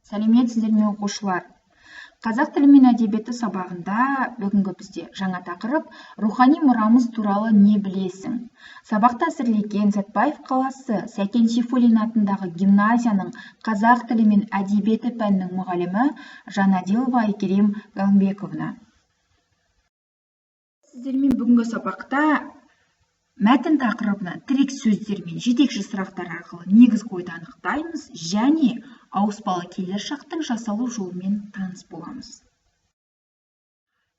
Сәлеметсіздер ме, оқушылар? Қазақ тілі мен әдебиеті сабағында бүгінгі бізде жаңа тақырып рухани мұрамыз туралы не білесің? Сабақты әзірлеген Сәтбаев қаласы Сәкен Сейфуллин атындағы гимназияның қазақ тілі мен әдебиеті пәнінің мұғалімі Жанадилова Айгерім Галымбековна. Сіздермен бүгінгі сабақта мәтін тақырыбынан тірек сөздер мен жетекші сұрақтар арқылы негізгі ойды анықтаймыз және ауыспалы келер шақтың жасалу жолымен таныс боламыз.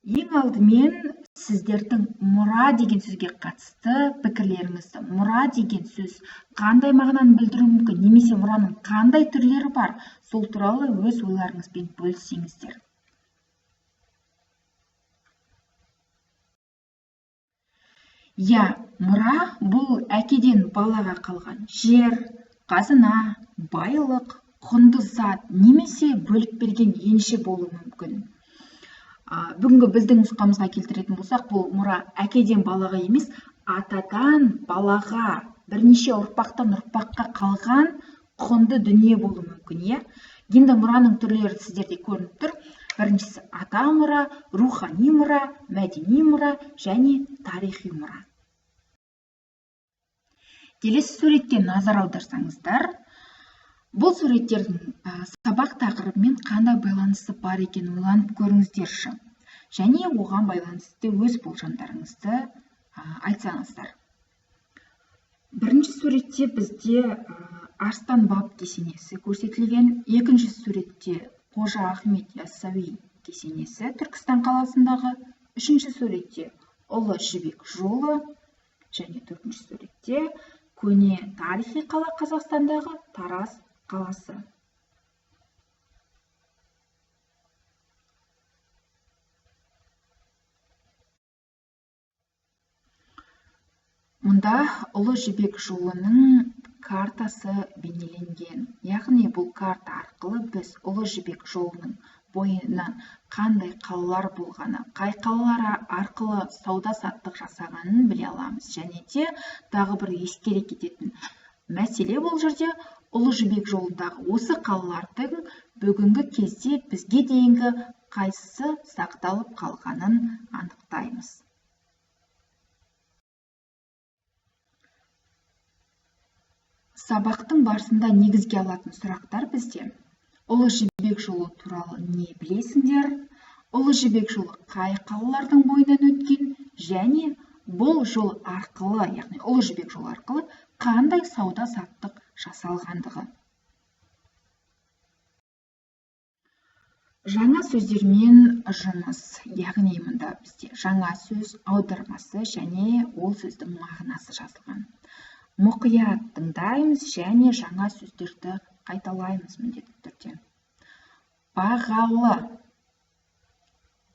Ең алдымен сіздердің мұра деген сөзге қатысты пікірлеріңізді, мұра деген сөз қандай мағынаны білдіруі мүмкін немесе мұраның қандай түрлері бар, сол туралы өз ойларыңызбен бөліссеңіздер. Иә, мұра бұл әкеден балаға қалған жер, қазына, байлық, құнды зат немесе бөліп берген енші болуы мүмкін. Бүгінгі біздің нұсқамызға келтіретін болсақ, бұл мұра әкеден балаға емес, атадан балаға, бірнеше ұрпақтан ұрпаққа қалған құнды дүние болуы мүмкін, иә? Енді мұраның түрлері сіздерде көрініп тұр. Біріншісі ата мұра, рухани мұра, мәдени мұра және тарихи мұра. Келесі суретке назар аударсаңыздар, бұл суреттердің сабақ тақырыбымен қандай байланысы бар екенін ойланып көріңіздерші. Және оған байланысты өз болжамдарыңызды айтсаңыздар. Бірінші суретте бізде Арыстан баб кесенесі көрсетілген, екінші суретте Қожа Ахмет Яссауи кесенесі Түркістан қаласындағы, үшінші суретте Ұлы Жібек жолы және төртінші суретте көне тарихи қала Қазақстандағы Тараз қаласы. Мұнда Ұлы Жібек жолының картасы бейнеленген. Яғни бұл карта арқылы біз Ұлы Жібек жолының бойынан қандай қалалар болғаны, қай қалалар арқылы сауда-саттық жасағанын біле аламыз. Және де тағы бір ескере кететін мәселе бұл жерде Ұлы Жібек жолындағы осы қалалардың бүгінгі кезде бізге дейінгі қайсысы сақталып қалғанын анықтаймыз. Сабақтың барысында негізге алатын сұрақтар бізде: Ұлы Жібек жолы туралы не білесіңдер? Ұлы Жібек жолы қай қалалардың бойынан өткен және бұл жол арқылы, яғни Ұлы Жібек жолы арқылы қандай сауда-саттық жасалғандығы. Жаңа сөздермен жұмыс, яғни мұнда бізде жаңа сөз аудармасы және ол сөздің мағынасы жазылған. Мұқият тыңдаймыз және жаңа сөздерді қайталаймыз міндетті түрде. Бағалы.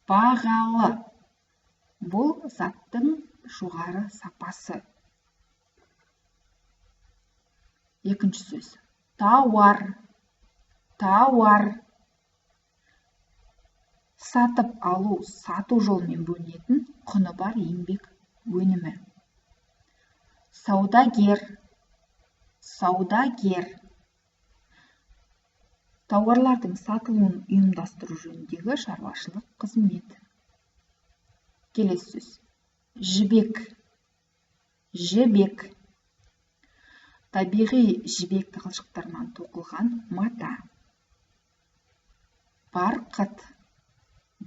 Бағалы. Бұл заттың жоғары сапасы. Екінші сөз. Тауар. Тауар. Сатып алу, сату жолымен бөлінетін құны бар еңбек өнімі. Саудагер. Саудагер. Тауарлардың сатылуын ұйымдастыру жөніндегі шаруашылық қызмет. Келесі сөз. Жібек. Жібек. Табиғи жібек талшықтарынан тоқылған мата. Барқыт.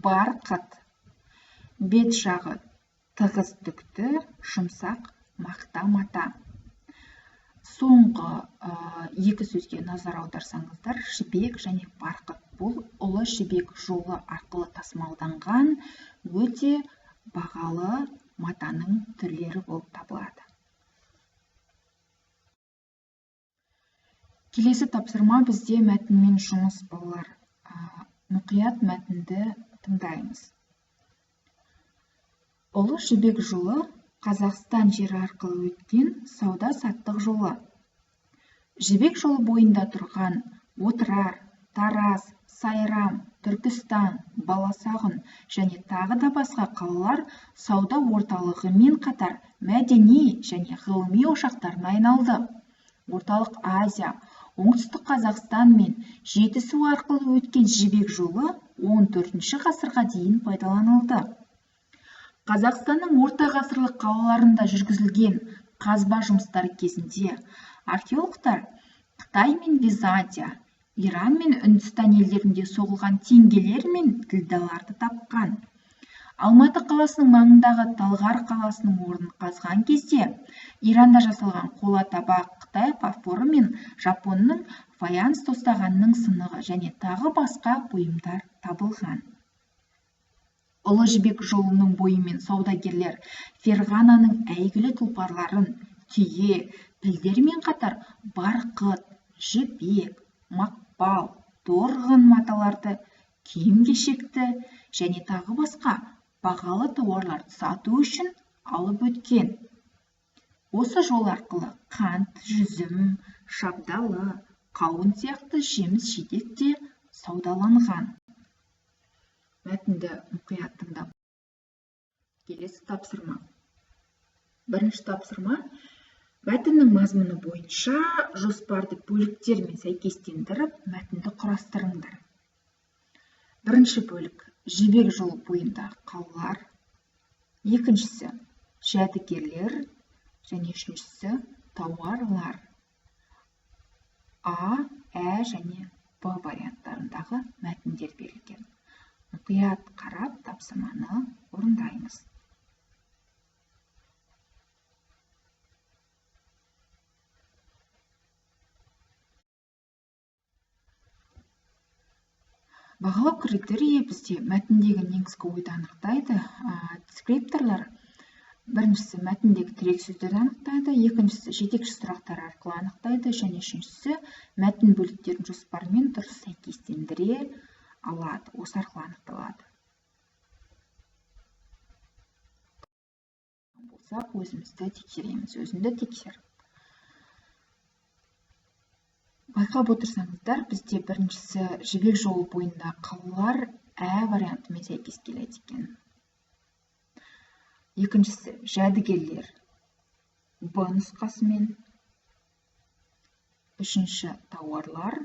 Барқыт. Бет жағы тығыз түкті, жұмсақ мақта мата. Соңғы екі сөзге назар аударсаңыздар, жібек және барқыт бұл Ұлы Жібек жолы арқылы тасымалданған өте бағалы матаның түрлері болып табылады. Келесі тапсырма бізде мәтінмен жұмыс, балалар. Мұқият мәтінді тыңдаймыз. Ұлы Жібек жолы Қазақстан жері арқылы өткен сауда-саттық жолы. Жібек жолы бойында тұрған Отырар, Тараз, Сайрам, Түркістан, Баласағұн және тағы да басқа қалалар сауда орталығымен қатар мәдени және ғылыми ошақтарына айналды. Орталық Азия, Оңтүстік Қазақстан мен Жетісу арқылы өткен Жібек жолы 14 ғасырға дейін пайдаланылды. Қазақстанның орта ғасырлық қалаларында жүргізілген қазба жұмыстары кезінде археологтар Қытай мен Византия, Иран мен Үндістан елдерінде соғылған теңгелер мен ділдаларды тапқан. Алматы қаласының маңындағы Талғар қаласының орнын қазған кезде Иранда жасалған қола табақ, Қытай фарфоры мен Жапонның фаянс тостағанының сынығы және тағы басқа бұйымдар табылған. Ұлы Жібек жолының бойымен саудагерлер Ферғананың әйгілі тұлпарларын, түйе, пілдермен қатар барқыт, жібек, мақпал, торғын маталарды, киім-кешекті және тағы басқа бағалы тауарларды сату үшін алып өткен. Осы жол арқылы қант, жүзім, шабдалы, қауын сияқты жеміс-жидек те саудаланған. Мәтінді мұқият тыңдап. Келесі тапсырма. Бірінші тапсырма. Мәтіннің мазмұны бойынша жоспарды бөліктермен сәйкестендіріп, мәтінді құрастырыңдар. Бірінші бөлік Жібек жолы бойындағы қалалар, екіншісі жәдігерлер және үшіншісі тауарлар. А, Ә және Б варианттарындағы мәтіндер берілген. Мұқият қарап тапсырманы орындаймыз. Бағалау критерийі бізде мәтіндегі негізгі ойды анықтайды. Дескрипторлар біріншісі мәтіндегі тірек сөздерді анықтайды, екіншісі жетекші сұрақтар арқылы анықтайды, және үшіншісі мәтін бөліктерін жоспармен дұрыс сәйкестендіре алады, осы арқылы анықталады. Болсақ, өзімізді тексереміз, өзіңді тексер. Байқап отырсаңыздар, бізде біріншісі Жібек жолы бойында қалалар Ә вариантымен сәйкес келеді екен. Екіншісі жәдігерлер Б нұсқасымен. Үшінші тауарлар,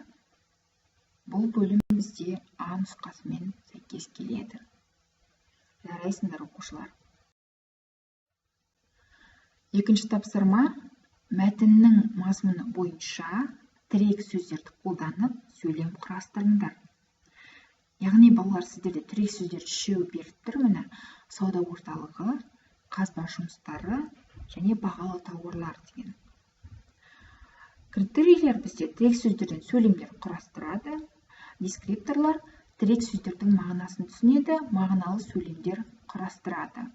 бұл бөлім бізде А нұсқасымен сәйкес келеді. Жарайсыңдар, оқушылар. Екінші тапсырма мәтіннің мазмұны бойынша тірек сөздерді қолданып сөйлем құрастырыңдар. Яғни балалар, сіздерде тірек сөздер үшеуі беріліп тұр. Міне, сауда орталығы, қазба жұмыстары және бағалы тауарлар деген. Критерийлер бізде тірек сөздерден сөйлемдер құрастырады. Дескрипторлар тірек сөздердің мағынасын түсінеді, мағыналы сөйлемдер құрастырады.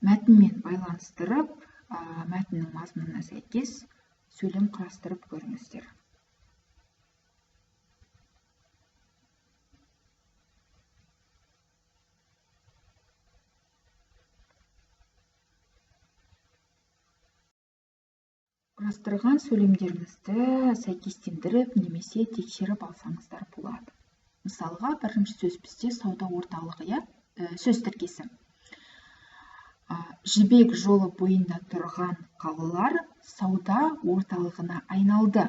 Мәтінмен байланыстырып, мәтіннің мазмұнына сәйкес сөйлем құрастырып көріңіздер. Құрастырған сөйлемдеріңізді сәйкестендіріп немесе тексеріп алсаңыздар болады. Мысалға, бірінші сөз бізде сауда орталығы, сөз тіркесі. Жібек жолы бойында тұрған қалалар сауда орталығына айналды.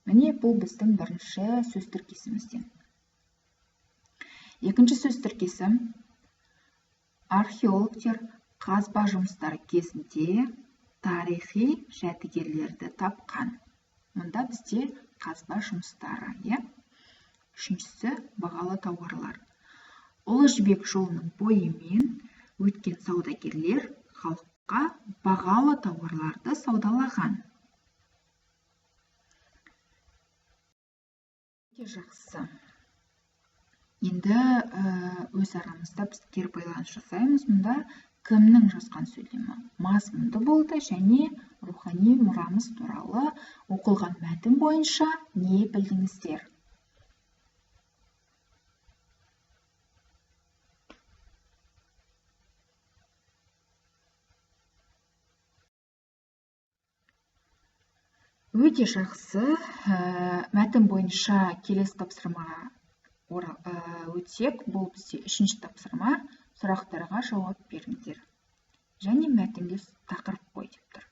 Міне, бұл біздің бірінші сөз тіркесімізден. Екінші сөз тіркесі археологтер қазба жұмыстары кезінде тарихи жәдігерлерді тапқан. Мұнда бізде қазба жұмыстары, иә. Үшіншісі бағалы тауарлар. Ұлы Жібек жолының бойымен өткен саудагерлер халыққа бағалы тауарларды саудалаған. Өте жақсы. Енді өз арамызда біз кері байланыс жасаймыз. Мұнда кімнің жазған сөйлемі мазмұнды болды және рухани мұрамыз туралы оқылған мәтін бойынша не білдіңіздер? Өте жақсы. Мәтін бойынша келесі тапсырмаға өтсек, бұл бізде үшінші тапсырма. Сұрақтарға жауап беріңдер. Және мәтінге тақырып қой деп тұр.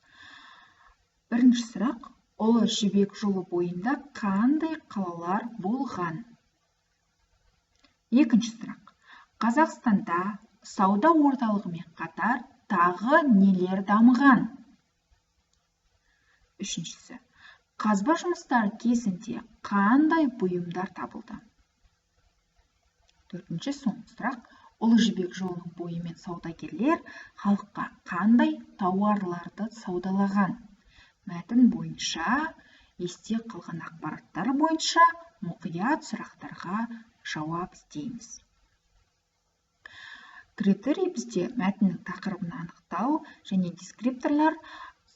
Бірінші сұрақ, Ұлы Жібек жолы бойында қандай қалалар болған? Екінші сұрақ. Қазақстанда сауда орталығымен қатар тағы нелер дамыған? Үшіншісі. Қазба жұмыстары кезінде қандай бұйымдар табылды? Төртінші, соңғы сұрақ. Ұлы Жібек жолының бойымен саудагерлер халыққа қандай тауарларды саудалаған? Мәтін бойынша, есте қалған ақпараттар бойынша мұқият сұрақтарға жауап іздейміз. Критерий бізде мәтіннің тақырыбын анықтау және дескрипторлар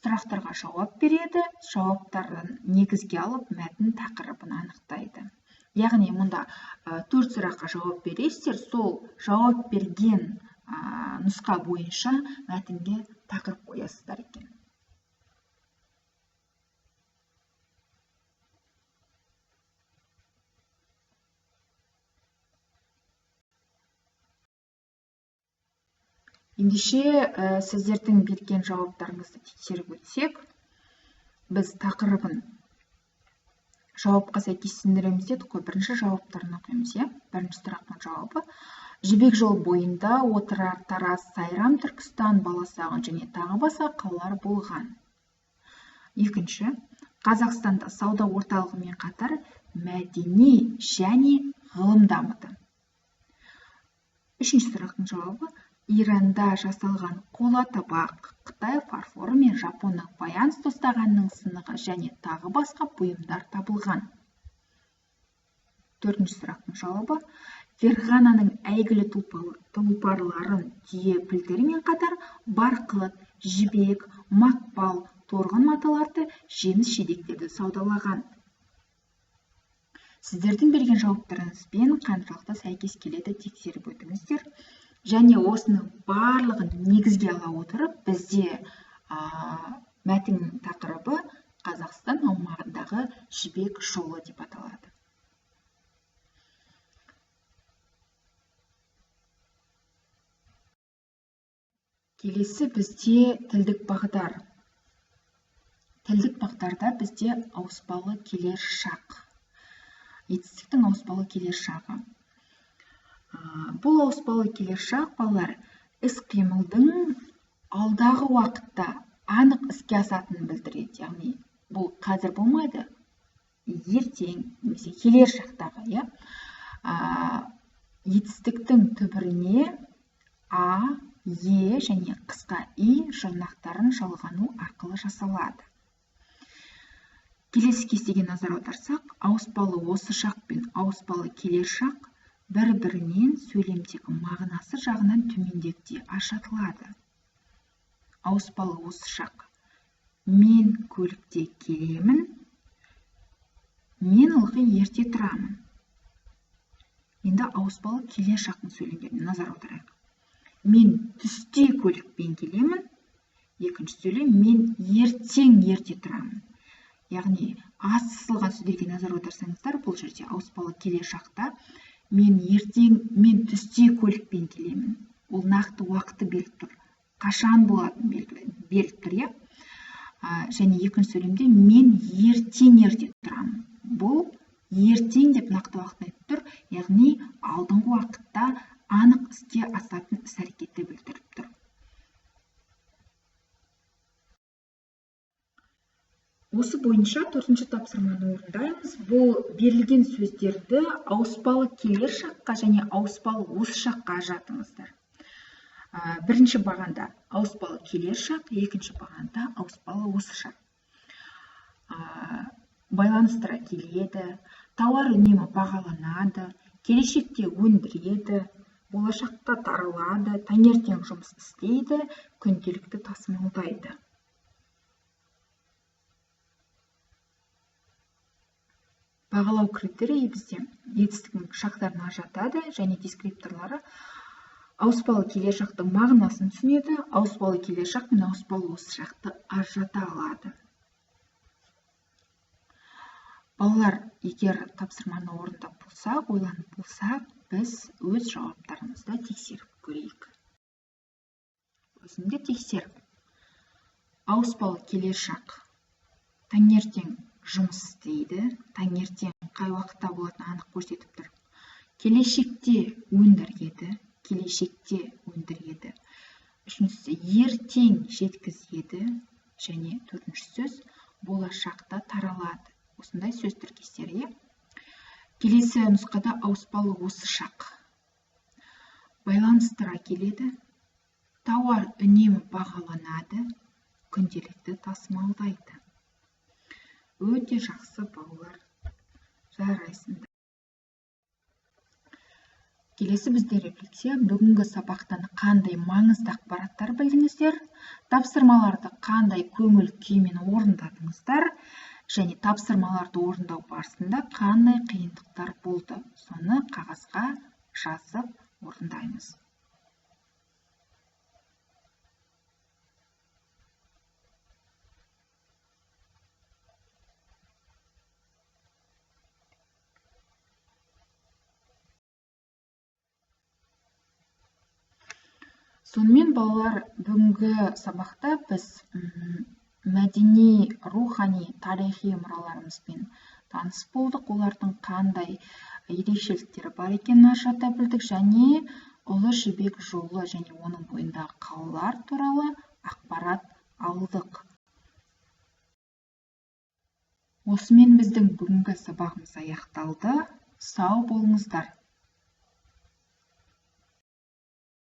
сұрақтарға жауап береді, жауаптарын негізге алып мәтін тақырыбын анықтайды. Яғни мұнда 4 сұраққа жауап бересіздер, сол жауап берген нұсқа бойынша мәтінге тақырып қоясыздар екен. Ендеше сіздердің берген жауаптарыңызды тексеріп өтсек, біз тақырыбын жауапқа сәйкестендіреміз дедік қой. Бірінші жауаптарын оқимыз, иә? Бірінші сұрақтың жауабы: Жібек жолы бойында Отырар, Тараз, Сайрам, Түркістан, Баласағұн және тағы басқа қалалар болған. Екінші, Қазақстанда сауда орталығымен қатар мәдени және ғылым дамыды. Үшінші сұрақтың жауабы: Иранда жасалған қола табақ, Қытай фарфоры мен Жапонның фаянс тостағанының сынығы және тағы басқа бұйымдар табылған. Төртінші сұрақтың жауабы: Ферғананың әйгілі тұлпарларын түйе пілдерімен қатар барқыт, жібек, мақпал, торғын маталарды, жеміс жидектерді саудалаған. Сіздердің берген жауаптарыңызбен қаншалықты сәйкес келеді тексеріп өтіңіздер. Және осының барлығын негізге ала отырып, бізде мәтіннің тақырыбы Қазақстан аумағындағы Жібек жолы деп аталады. Келесі бізде тілдік бағдар. Тілдік бағдарда бізде ауыспалы келер шақ. Етістіктің ауыспалы келер шағы. Бұл ауыспалы келер шақ, балалар, іс-қимылдың алдағы уақытта анық іске асатынын білдіреді. Яғни бұл қазір болмайды, ертең немесе келер шақтағы, иә? Етістіктің түбіріне а, е және қысқа и жұрнақтарын жалғану арқылы жасалады. Келесі кестеге назар аударсақ, ауыспалы осы шақ пен ауыспалы келер шақ бір-бірінен сөйлемдегі мағынасы жағынан төмендегідей ажыратылады. Ауыспалы осы шақ: мен көлікте келемін, мен ылғи ерте тұрамын. Енді ауыспалы келер шақтың сөйлемдеріне назар аударайық. Мен түсте көлікпен келемін. Екінші сөйлем: мен ертең ерте тұрамын. Яғни аз сызылған сөздерге назар аударсаңыздар, бұл жерде ауыспалы келер шақта мен ертең, мен түсте көлікпен келемін. Ол нақты уақыты белгілі тұр. Қашан болатыны белгілі тұр, иә? Және екінші сөйлемде мен ертең ерте тұрамын. Бұл ертең деп нақты уақытын айтып тұр, яғни алдыңғы уақытта анық іске асатын іс-әрекетті білдіріп тұр. Осы бойынша төртінші тапсырманы орындаймыз. Бұл берілген сөздерді ауыспалы келер шаққа және ауыспалы осы шаққа ажыратыңыздар. Бірінші бағанда ауыспалы келер шақ, екінші бағанда ауыспалы осы шақ. Байланыстыра келеді, тауар үнемі бағаланады, келешекте өндіреді, болашақта таралады, таңертең жұмыс істейді, күнделікті тасымалдайды. Бағалау критерийі бізде етістіктің шақтарын ажыратады және дескрипторлары ауыспалы келер шақтың мағынасын түсінеді, ауыспалы келер шақ пен ауыспалы осы шақты ажырата алады. Балалар, егер тапсырманы орындап болсақ, ойланып болсақ, біз өз жауаптарымызды тексеріп көрейік. Өзіңді тексер. Ауыспалы келер шақ Таңертең жұмыс істейді, таңертең қай уақытта болатыны анық көрсетіп тұр. Келешекте өндіреді, келешекте өндіреді. Үшіншісі ертең жеткізеді және төртінші сөз болашақта таралады. Осындай сөз тіркестері. Келесі нұсқада ауыспалы осы шақ. Байланыстыра келеді. Тауар үнемі бағаланады, күнделікті тасымалдайды. Өте жақсы балалар, жарайсыңдар. Келесі бізде рефлексия. Бүгінгі сабақтан қандай маңызды ақпараттар білдіңіздер? Тапсырмаларды қандай көңіл күймен орындадыңыздар? Және тапсырмаларды орындау барысында қандай қиындықтар болды? Соны қағазға жазып орындаймыз. Сонымен балалар, бүгінгі сабақта біз мәдени, рухани, тарихи мұраларымызбен таныс болдық. Олардың қандай ерекшеліктері бар екенін ажырата білдік және Ұлы Жібек жолы және оның бойындағы қалалар туралы ақпарат алдық. Осымен біздің бүгінгі сабағымыз аяқталды. Сау болыңыздар.